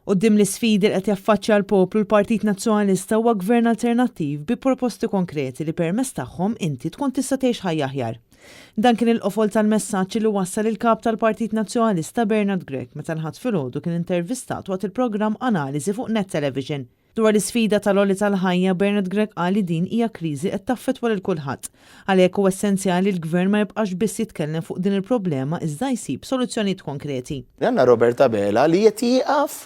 Quddiem l-isfidi li qed jaffaċċja l-poplu l-Partit Nazzjonalista huwa gvern alternattiv bi proposti konkreti li permezz tagħhom inti tkun tista' tgħix ħajja aħjar. Dan kien il-qofol tal-messaġġ li wassal il-Kap tal-Partit Nazzjonalista Bernard Grech meta l-Ħadd filgħodu kien intervistat waqt il-programm Analiżi fuq Net Television. Dwar l-isfida tal-għoli tal-ħajja, Bernard Grech qal li din hija kriżi qed taffettwa lil kulħadd. Għalhekk huwa essenzjali li l-Gvern ma jibqax biss jitkellem fuq din il-problema iżda jsib soluzzjonijiet konkreti. Għandna Robert Abela li qed jieqaf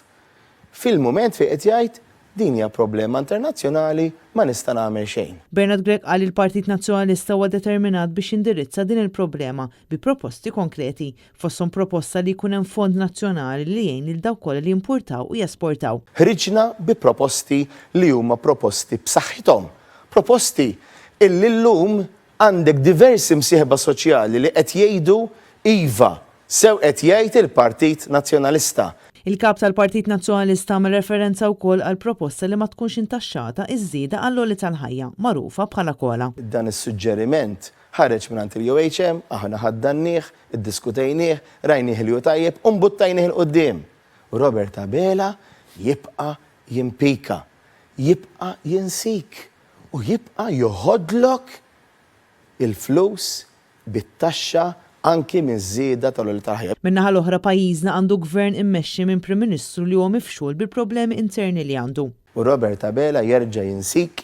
fil-mument fejn qed jgħid din hija problema internazzjonali ma nista' nagħmel xejn. Bernard Grech qal li l-Partit Nazzjonalista huwa determinat biex jindirizza din il-problema bi proposti konkreti, fosthom proposta li jkun hemm fond nazzjonali li jgħin lil dawk kollha li jimpurtaw u jesportaw. Ħriġna bi proposti li huma proposti b'saħħithom, proposti illi llum għandek diversi msieħba soċjali li qed jgħidu iva, sew qed jgħid il-Partit Nazzjonalista. Il-Kap tal-Partit Nazzjonalista għamel referenza wkoll għall-proposta li ma tkunx intaxxata ż-żieda għall-għoli tal-ħajja, magħrufa bħala COLA. Dan is-suġġeriment Ħareġ mingħand il-UHM, aħna ħaddannieh, iddiskutejnieh, rajnieh li hu tajjeb u mbuttajnieh 'il quddiem. U Robert Abela jibqa' jimpika, jibqa' jinsik u jibqa' joħodlok il-flus bit-taxxa anki miż-żieda tal-għoli tal-ħajja. Min-naħa l-oħra pajjiżna għandu Gvern immexxi minn Prim Ministru li huwa mifxul bil-problemi interni li għandu. U Robert Abela jerġa' jinsik,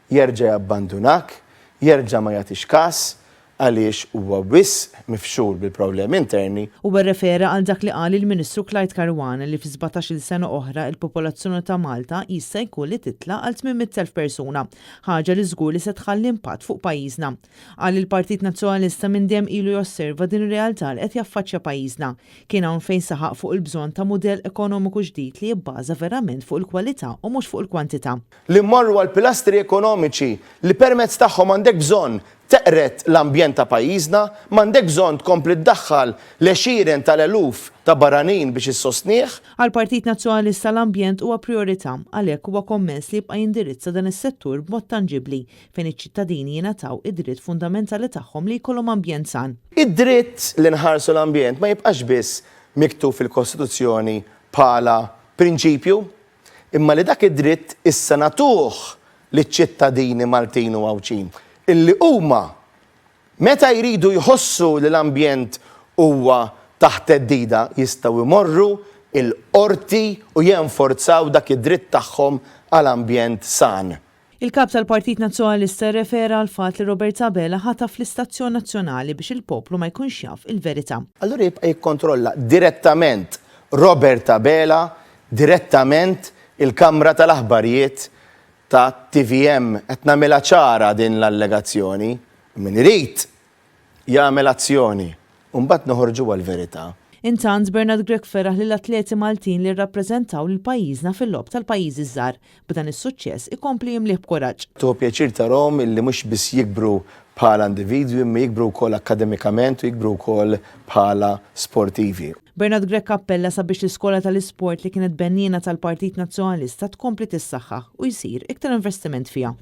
jerġa' jabbandunak, jerġa' ma jagħtix kas għaliex huwa wisq mifxul bil-problemi interni. Huwa rrefera għal dak li qal il-Ministru Clyde Caruana li fi 17-il sena oħra il-popolazzjoni ta' Malta jista' jkun li titla' għal 800,000 persuna, ħaġa li żgur li se tħalli impatt fuq pajjiżna. Qal li l-Partit Nazzjonalista minn dejjem ilu josserva din ir-realtà li qed jaffaċċja pajjiżna. Kien hawn fejn saħaq fuq il-bżonn ta' mudell ekonomiku ġdid li jibbaża verament fuq il-kwalità u mhux fuq il-kwantità. Li mmorru għal pilastri ekonomiċi li permezz tagħhom għandek bżonn teqred l-ambjent ta' pajjiżna, m'għandek bżonn tkompli ddaħħal l-għexieren tal-eluf ta' barranin biex issostnih. Għall-Partit Nazzjonalista l-ambjent huwa prijorità, għalhekk huwa kommess li jibqa' jindirizza dan is-settur b'mod tanġibbli fejn iċ-ċittadini jingħataw id-dritt fundamentali tagħhom li jkollhom ambjent san. Id-dritt li nħarsu l-ambjent ma jibqax biss miktub fil-Kostituzzjoni bħala prinċipju, imma li dak id-dritt issa nagħtuh liċ-ċittadini Maltin u Għawdxin, illi huma meta jridu jħossu li l-ambjent huwa taħt theddida jistgħu jmorru l-qorti u jenforzaw dak id-dritt tagħhom għal ambjent san. Il-Kap tal-Partit Nazzjonalista rrefera għall-fatt li Robert Abela ħataf l-istazzjon nazzjonali biex il-poplu ma jkunx jaf il-verità. Allura jibqa' jikkontrolla direttament Robert Abela direttament il-kamra tal-aħbarijiet ta' tvm. Qed nagħmilha ċara din l-allegazzjoni. Min irid jagħmel azzjoni u mbagħad noħorġuha l-verità. Intant, Bernard Grech feraħ lill-atleti Maltin li rrappreżentaw lil pajjiżna fil-Logħob tal-Pajjiżi ż-Żgħar. B'dan is-suċċess ikompli jimlieh b'kuraġġ. Tieħu pjaċir tarahom illi mhux biss jikbru bħala individwi imma jikbru wkoll akkademikament u jikbru wkoll bħala sportivi. Bernard Grech appella sabiex l-iskola tal-isport li kienet benniena tal-Partit Nazzjonalista tkompli tissaħħaħ u jsir iktar investiment fiha.